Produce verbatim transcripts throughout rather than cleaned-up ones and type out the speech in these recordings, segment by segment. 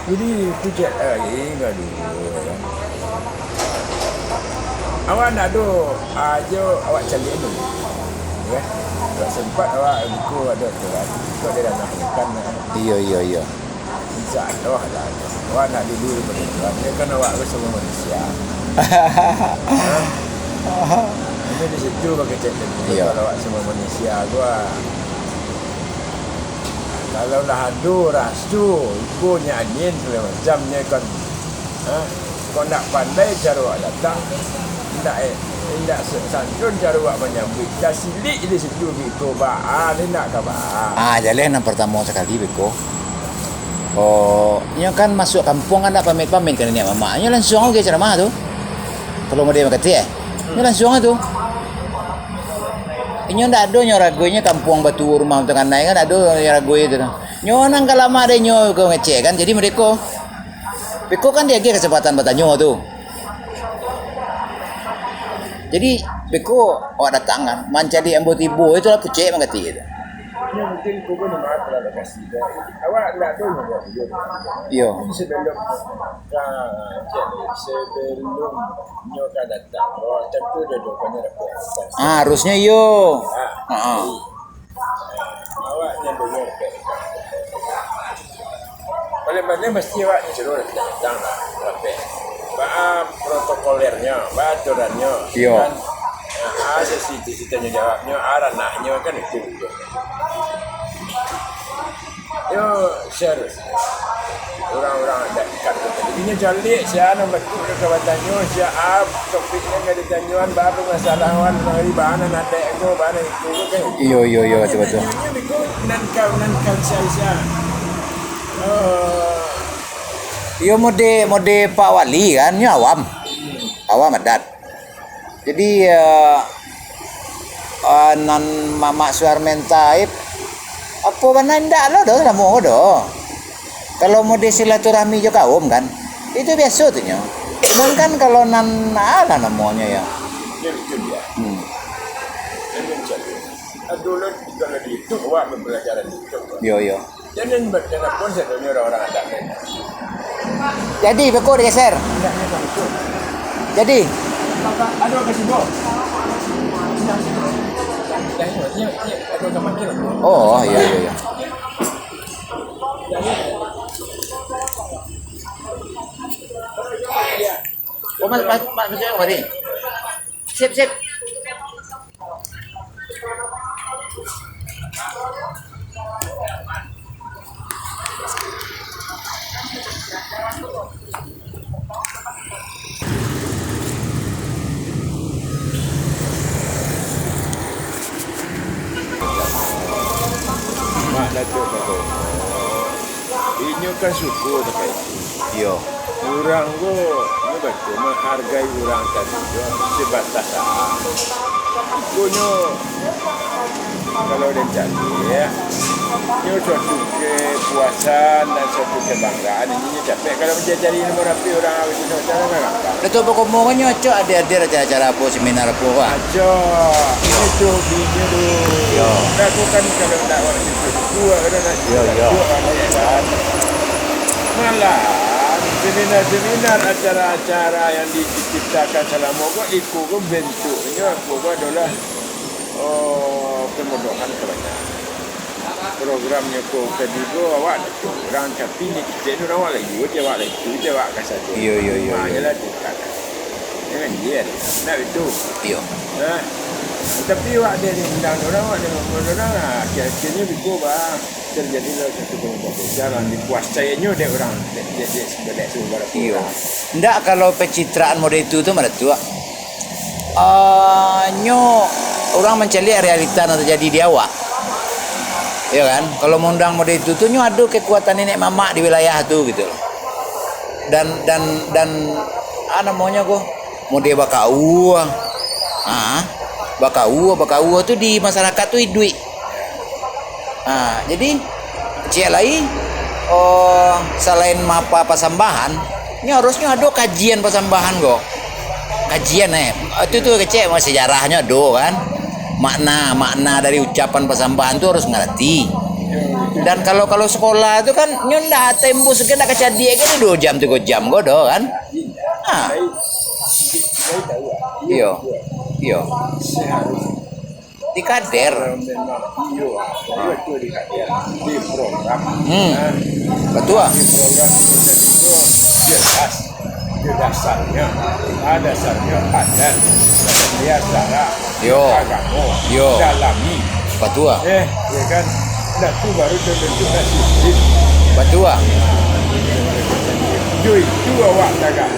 Jadi, tu cek lagi, gaduh, ya. Awak ndak ado, ajo awak caliak ni. Ya. Kalau sempat awak buku ado tu kan. Kok dia dah nak makan, ya. Iyo, iyo, iyo. Insya Allah lah. Awak nak dulu daripada Tuhan. Ya kan awak tu sama manusia. Ha? Ini di situ bakecek tadi. Iyo. Kalau awak sama manusia, gua Kalau lah ado raso, iko nyo angin, sagalo macam nyo kan. Ha? Kok ndak pandai caro awak datang, ndak, eh, ndak sa-, santun caro awak manyambuik, tasilik di situ biko, baa, ni ndak ka baa. Ah, jaleh nan partamo sakali biko. Oh, nyo kan masuak kampuang kan ndak pamit-pamit ka niniak mamak. Nyo lansuang oke caramah tu. Kalau model bakati, eh. Nyo lansuang tu. Inyo ndak ado nyo ragoi nyo kampuang batu rumah tu kanai kan, ndak ado nyo ragoi tu. Nyo nan ka lamak dek nyo ko ngecek kan, jadi merdeko. Beko kan diagiah kasempatan batanyo tu. Jadi, beko awak datang kan, mancaliak ambo tibo, itulah pucek mangati tu. Inyo mungkin kubu ni maaf lah lokasi dia. Awak ndak tahu nyo buat video. Iyo. Tapi sebelum ka, cek ni, sebelum nyo ka datang, oh, tentu dia dokonyo dapat. Ah, harusnya iyo. Ah. Ha, ha. Awak nyo dokonyo dapat. Paling-paling mesti awak nyo suruh datang lah, dapat. Baa protokolernyo, baa aturannyo, Iyo. Kan? Ah, sesi itu tanggung jawabnyo, ah, ranaknyo kan itu. Yo, share. Urang-urang adat ikan tu tadi. Inyo caliak, sia nan batuk ka kawatanyo, sia a, topiknyo ka ditanyoan, ba pamasalaan, urang ari, ba nan adaik ko, ba nan itu ko, kan. Iyo, iyo, iyo, batua, batua. Tanyonyo biko nan ka, nan ka sia-sia. Oh. Iyo, mode, mode Pak Wali kan, nyo awam. Awam adat. Jadi, eh, eh, nan Mamak Suharman Taib, apo bana indak lo doh, samo ko doh. Kalau mode silaturahmi jo kaum kan, itu biaso tu nyo. Cuman kan kalau nan, alah namonyo yo. Dia betul dia. Hmm. Dia betul. Dulu kalau di YouTube, awak pembelajaran di YouTube. Yo, yo. Jangan bertelepon sadonyo urang-urang adat. Jadi, beko digeser. Jadi. Aduh, ke sibuk. Dah, ni, ni, ni, aduh, ke mati lah. Oh, iya, iya, iya. Oh, mas, mas, mas, mas, mas, Sip, sip. Mak Datuk Bahono, inyo kan syukur takah itu. Iyo. Urang ko, nyo batua, manghargai urang tadi tu sabatas a. Ikonyo, kalau den caliak, nyo suatu kepuasan dan suatu kebanggaan. Inyo capek kalau manjajari nomor H P urang awet tu, macam mana, Kak? Datuk Bahono kan nyo acok hadir-hadir acara-acara apo, seminar apo, Pak? Acok, inyo tu, inyo tu. Yo. Dah tu kan kalau nak orang itu, dua orang nak Yo, yo. Dua orang nak, ya kan? Malah, seminar-seminar, acara-acara yang diciptakan salamo ko, iko ko bentuknyo, iko ko adolah, oh, pemodohan ka bana. Programnyo ko tadi ko awak tu urang, tapi ni kito ni urang awak lai, awak lai tu, awak ka sajo. Iyo, iyo, iyo, iyo. Malah tu kan. Jangan dia, nak itu. Iyo. Nah, tapi awak dia ni undang urang, awak dia ngomong urang, nah, akhir-akhirnyo biko bah. Terjadilah satu kelompok besar yang dikuasainyo dek urang, dek, dek, dek, dek saudara Iyo. Urang. Ndak, kalau pencitraan model itu tu, Mak Datuk, ah, nyo urang mancaliak realita nan terjadi di awak. Iyo kan? Kalau maundang model itu tu, nyo ado kekuatan nenek mamak di wilayah tu, gitu loh. Dan, dan, dan, ah, namonyo ko, model bakaua. Ah, bakaua, bakaua tu di masyarakat tu iduik. Ha, jadi, ciek lai, oh, salain mapa pasambahan, nyo harusnyo ado kajian pasambahan ko. Kajian, eh. Itu tu kecek, sejarahnyo ado kan. Makna, makna dari ucapan pasambahan tu harus ngarati. Dan kalau, kalau sekolah tu kan, nyo ndak tembus ke, ndak kacadiak ke, duo jam, tigo jam ko doh kan? Ah. Iyo. Iyo. Dikader. Memang iyo, ah, iyo tu dikader. Di program. Hmm. Ah. Batua. Di program itu tadi tu jelas. Itu dasarnya. Ah, dasarnya adat. Dasarnya syarak. Yo. Agamo. Yo. Dalami. Batua. Eh, ya kan? Dah tu baru terbentuk sistem. Batua. Yo itu awak tagak.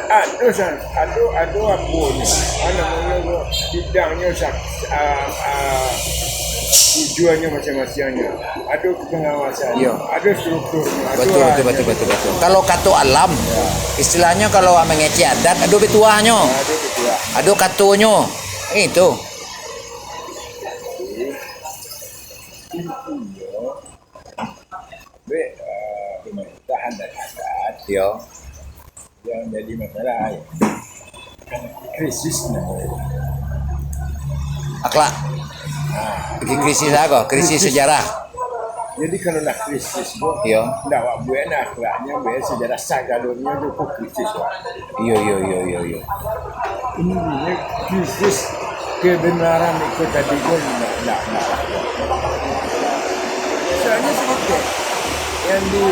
Ado san-, ado, ado apo ni? Apo namonyo tu? Bidangnyo sak-, ah, ah, tujuannyo masing-masingnyo. Ado pengawasan, iyo, ado strukturnyo, ado. Batua, batua, batua, batua, batua. Kalau kato alam, ya, istilahnyo kalau awak mangecek adat, ado petuahnyo. Ya, ado petuah. Ado katonyo. Itu. Intinyo, be, eh, pemerintahan dan adat. Iyo. Yang jadi masalah, ya. Kan krisis namonyo. Akhlak. Nah. Lagi krisis apo? Krisis sejarah. Jadi, kalau lah krisis tu, iyo, ndak awak buek nah akhlaknyo, buek sejarah sagalonyo tu, kok krisis, wak. Iyo, iyo, iyo, iyo, iyo. Ini, ini krisis kebenaran iko tadi tu, ndak, ndak, ndak. Soalnyo saketek yang di,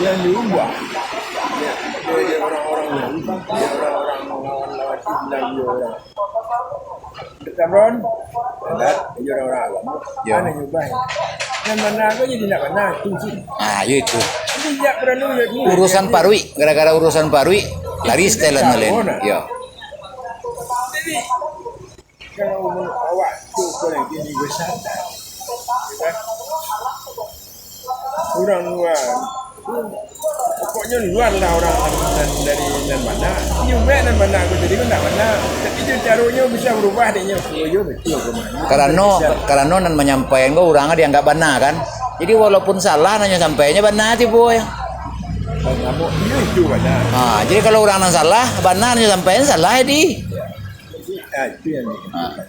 yang diubah. Ya, dari orang-orang Yahudi, dari orang-orang lawan-lawan Islam, dari orang Sabron, adat, dari orang-orang awam. Ya. Aneh nyubah. Nan bana ko jadi ndak bana, itu sih. Ah, yo itu. Jadi, ndak paralu jadi. Urusan paruik, gara-gara urusan paruik, lari setelan malen. Nah. Yo. Jadi, kalau awak tu kurang gini, gue sadar. Ya kan? Urang luar. Pokoknyo luar lah urang nan, nan dari nan bana. Inyo buek nan bana ko tadi ko ndak bana. Tapi jo caronyo bisa barubah dek nyo. Oh, iyo, batua ko mah. Karano, bisa. Karano nan manyampaian ko urang dianggap bana kan. Jadi walaupun salah nan nyo sampaiannyo bana tibo yo. Iyo itu bana. Ha, jadi kalau urang nan salah, bana nan nyo sampaian salah, jadi. Ya. Jadi, ah, itu yang diperlukan. Ha.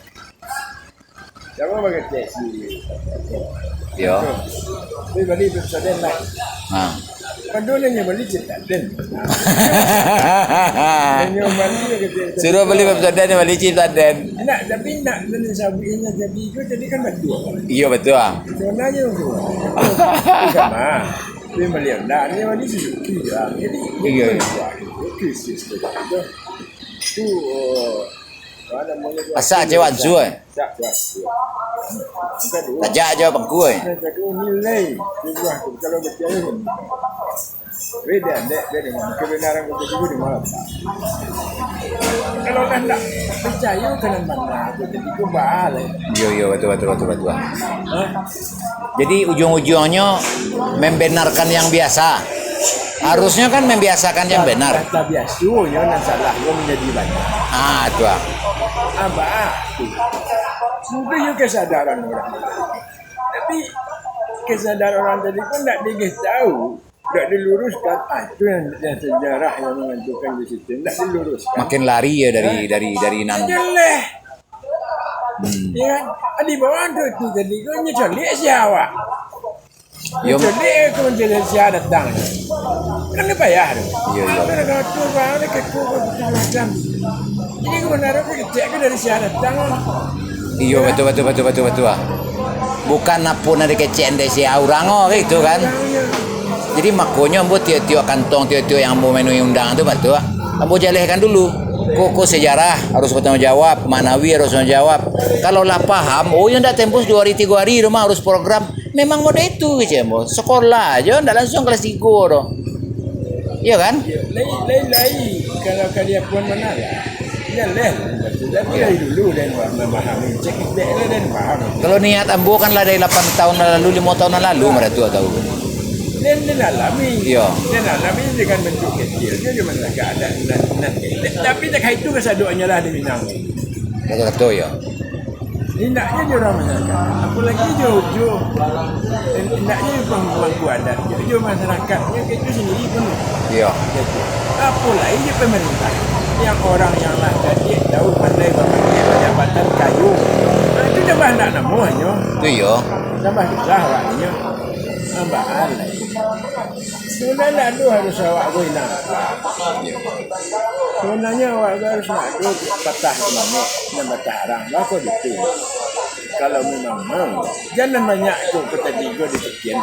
Samo bakecek si, yo. Tapi bali Pepsodent lah. Ha. Padahal inyo bali Citadin. Inyo bali bakecek. Suruah bali Pepsodent, bali Citadin. Ndak, tapi ndak, nan sabuik inyo jadi ko tadi kan batua. Iyo, batua. Sabananyo tu. Itu samo. Tapi bali ndak, inyo bali Suzuki lah. Jadi, iyo, iyo. Krisis tu. Tu, oh, Apak cewek ansu, eh? Tajak je pangku, eh? Nilai. Beda, dek, beda. Kebenaran ko tadi di mana? Kalau dah ndak picayo ka nan bana, ko tadi ko baa lai. Iyo, iyo, batua, batua, batua, batua. Hah? Jadi, ujung-ujungnyo membenarkan yang biasa. Harusnyo kan membiasakan yang benar. Kata biasonyo nan salah, yo manjadi bana. Ah, tu ah. Abah, tu. Mungkin yo kesadaran urang. Tapi, kesadaran urang tadi pun ndak dikasih tahu, ndak diluruskan. Ah, itu yang, yang sejarah yang menentukan di situ. Ndak diluruskan. Makin lari yo dari, dari, dari nan. Jeleh. Hmm. Ya kan? Di bawah tu, tu tadi ko nyo caliak sia awak. Yo. Nyo caliak ko, nyo caliak sia datang. Kan payah tu. Iyo, iyo. Kan ado tu, bang, ni keko ko, macam. Jadi, kebenaran ko kecek ko dari sia datang. Iyo, batua, batua, batua, batua, batua. Bukan apo nan dikecek dari sia urang, oh, gitu kan. Iyo, iyo. Jadi, makonyo ambo tiok-tiok kantong, tiok-tiok yang ambo menuhi undang tu, batua. Ambo jalehkan dulu. Ko, ko sejarah, harus bertanggung jawab, maknawi harus bertanggung jawab. Kalau lah paham, oh, iyo ndak tembus duo hari, tigo hari, rumah harus program. Memang model itu, kecek ambo. Sekolah aja, ndak langsung kelas tigo doh. Iyo kan? Lain, lain, lain. Kalau kalian pun mana lah? Iyo lah. Tapi dari dulu dan memahami. Cek dek lah dan paham. Kalau niat ambo kan lah dari lapan tahun nan lalu, limo tahun nan lalu, maratua tahu. Dan, dan alami. Iyo. Dan alami dengan bentuk kecil. Dia cuma agak ada, nan, nan, tapi tak itu kesaduannya lah di Minang. Kato-kato, iyo. Indaknyo jo urang masyarakat. Apolagi jo, jo, indaknyo jo pemangku adat. Jo, jo masyarakat. Nyo itu sendiri pun. Iyo. Apolagi jo pemerintah. Yang orang yang lah cadiak, tahu, pandai, bapandai, bajabatan, kayo. Nah, itu Tambah ndak namuahnyo. Tu iyo. Tambah susah awaknyo. Tambah alai. Sabananyo ndak ado harus awak ko inang. Sabananyo awak ko harus ndak ado patah sumangek nan batah arang. Bako ditu. Kalau memang mau, jan nan banyak ko, ko tadi ko dipikian.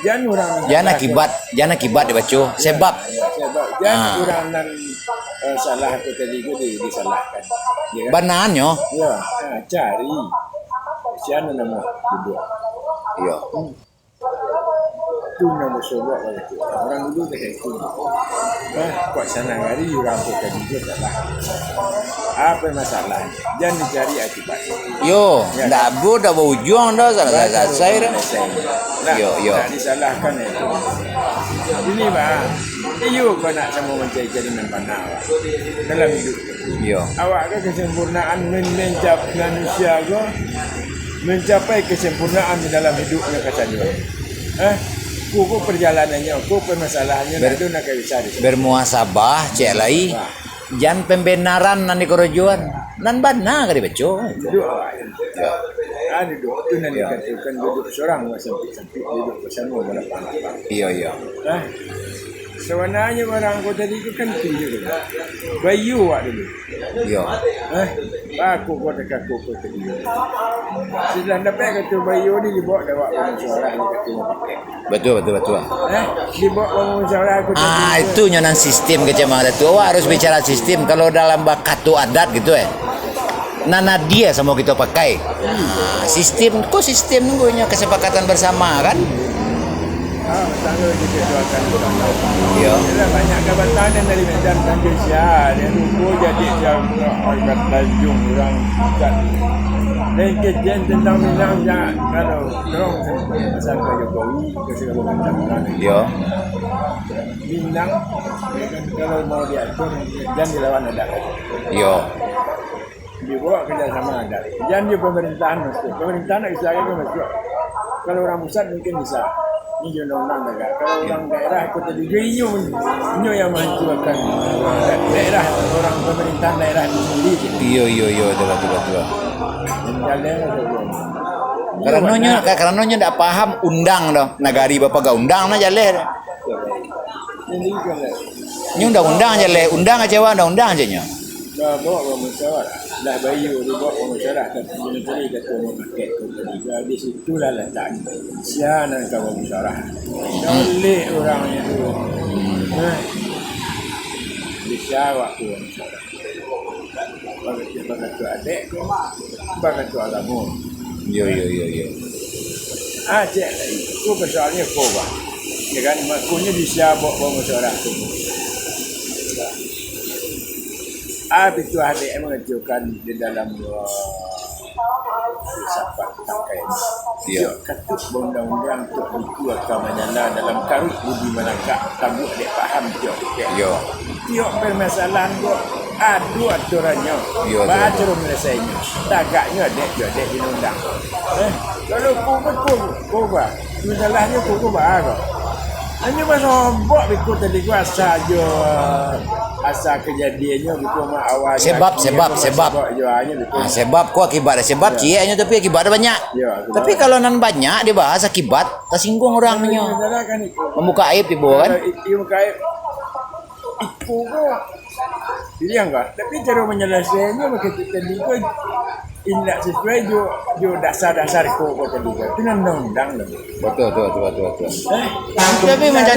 Jan urang Jan akibat, jan akibat dibaco. Sebab. Sebab. Jan Ah. urang nan, eh, salah ko tadi ko di-, disalahkan. Ya kan? Bananyo. Ya, ha, cari. Siapa nama duduk? Iyo. Hmm. Tu nama sobok lah tu. Orang dulu dah itu. Eh, kok sana hari orang ko tadi ko salah. Apa masalah? Jan dicari akibat. Yo, Ya, ndak kan? ado dah baujung dah, salah Baru salah saya dah. selesai. Nah, Yo, yo. nak disalahkan itu. Ini, Bang. Iyo, kau nak samo mancari-cari nan bana, Bang. Dalam hidup. Yo. Awak kan kesempurnaan men-, mencap-, manusia ko mencapai kesempurnaan di dalam hidupnya kasadonyo. Eh? Ko, ko perjalanannyo, ko permasalahannyo, Ber-, nak tu nak ka bisa di situ. Bermuhasabah, cek lai. Wah. Jan pembenaran nan dikorojoan, nan bana ka dibaco. Duduk awak. Ya. Ah, duduk. Tu nan Ya. dikatakan duduk sorang, sampik-sampik, duduk basamo, balapang-lapang. Iya, iya. Ah. Sabananyo barang ko tadi tu kan tu je tu. Bayu awak dulu. Iya. Ah. Baku ko deka ko ko tadi. Sudah dapat kata bayu ni dibawa dek awak ka musyawarah, ni kata mau pakai. Betul, betul, betul. Eh, dibawa ka musyawarah ko tadi. Ah, itu nyo nan sistem kecamatan tu. Awak harus bicara sistem. Kalau dalam bakato adat gitu, eh. Nan adia samo kito pakai. Ah, sistem, ko sistem nunggu nyo kesepakatan bersama, kan? Ah, tanggal kita doakan bersama. Iya. Yalah, banyak kawan dari Medan, sampai Sia, dia lupa jadi dia Tanjung orang dekat. Dan kejadian tentang Minang, ya, kalau dorong pasal Pak Jokowi, ke segala macam orang. Iya. Minang, ya kan, kalau mau diatur, jangan dilawan adat. Iya. Dibawa kerjasama adat. Jangan di pemerintahan masuk. Pemerintahan nak bisa aja masuk. Kalau orang pusat mungkin bisa. Ini di undang-undang negara. Kalau orang daerah kota Diga, inyo, inyo yang menghancurkan daerah, orang pemerintahan daerah itu sendiri. Iya, iya, iya, betul, betul, betul. Dan jalan saja. Karano nyo, ka-, karano nyo ndak paham undang doh. Nagari bapagak undang nah jaleh doh. Jadi kalau Nyo undang-undang jaleh, undang aja undang-undang aja nyo. Dah bawa bamusyawarah. Dah bayu, dibawa bamusyawarah, tapi menteri kata mau pakai tu tadi. Dah di situ lah letak. Sia nan ka bamusyawarah. Dah lek orang itu. Nah. Bisa waktu bamusyawarah. Bagaimana tu adik, bagaimana tu agama. Yo, yo, yo, yo. Ah, cek, itu persoalannya ko, Bang. Ya kan, makonyo di sia bawa bamusyawarah tu. Ah, itu adik mengajukan di dalam, uh, filsafat pakai. Iya. Tiok katuak baundang-undang, tiok buku akan manyala dalam karuik budi malangkak, tabuak dek paham tiok kek. Iya. Tiok permasalahan ko ado aturannyo. Iya, Baa iya. caro manyalasainyo? Tagaknyo dek jo dek di undang. Eh, kalau ko betul, ko ba. Masalahnyo ko, ko baa ko? Hanyo basobok biko tadi ko asa jo, asa kejadiannyo biko mah awalnyo Sebab, akibat sebab, ko sebab. basobok jo, hanyo biko. Ah, sebab ko akibat, sebab Iya. cieknyo tapi akibat banyak. Iya, akibat. Tapi kalau nan banyak dibahas akibat, tasingguang Hanyo urangnyo. masalah kan iko. Mambuka aib tibo kan? Kalau i-, iyo buka aib. Iko ko pilihan ka. Tapi caro manyalasainyo bak kito tadi ko indak sasuai jo, jo dasar-dasar ko, ko tadi ko. Itu nan undang-undang lah. Betul, betul, betul, betul, betul. Eh, Tapi macam